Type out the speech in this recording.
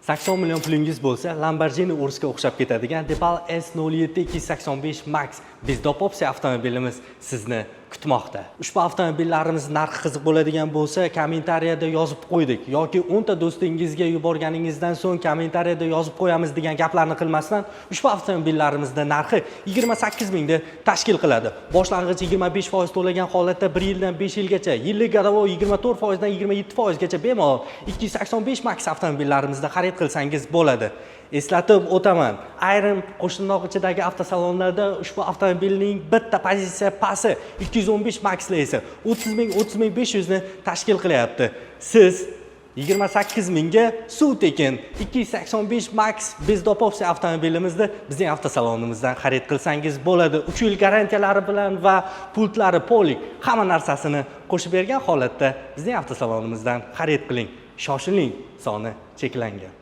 80 million pulingiz bo'lsa, Lamborghini Urusga o'xshab ketadigan Deepal S07 285 Max без доп opsiya avtomobilimiz sizni kutmoqda. Ushbu avtomobillarimiz narxi qiziq bo'ladigan bo'lsa, kommentariyada yozib qo'ydik yoki 10 ta do'stingizga yuborganingizdan so'ng kommentariyada yozib qo'yamiz degan gaplarni qilmasdan, ushbu avtomobillarimizda narxi 28 mingni tashkil qiladi. Boshlang'ich 25% to'lagan holatda 1 yildan 5 yilgacha, yillik годовой 24% dan 27% gacha bemalol 285 Max avtomobillarimizda xarid qilsangiz bo'ladi. Eslatib o'taman, ayrim Qo'shtirnoq ichidagi avtosalonlarda ushbu avtomobilning bitta pozitsiya pasti 215 Maxli esa 30 ming, 30 ming 500 ni tashkil qilyapti. Siz 28 mingga suv tekin 285 Max без доп opsiya avtomobilimizni bizning avtosalonimizdan xarid qilsangiz bo'ladi. 3 yil garantiyalari bilan va pultlari, полик, hamma narsasini qo'shib bergan holatda bizning avtosalonimizdan xarid qiling. Shoshiling, soni cheklangan.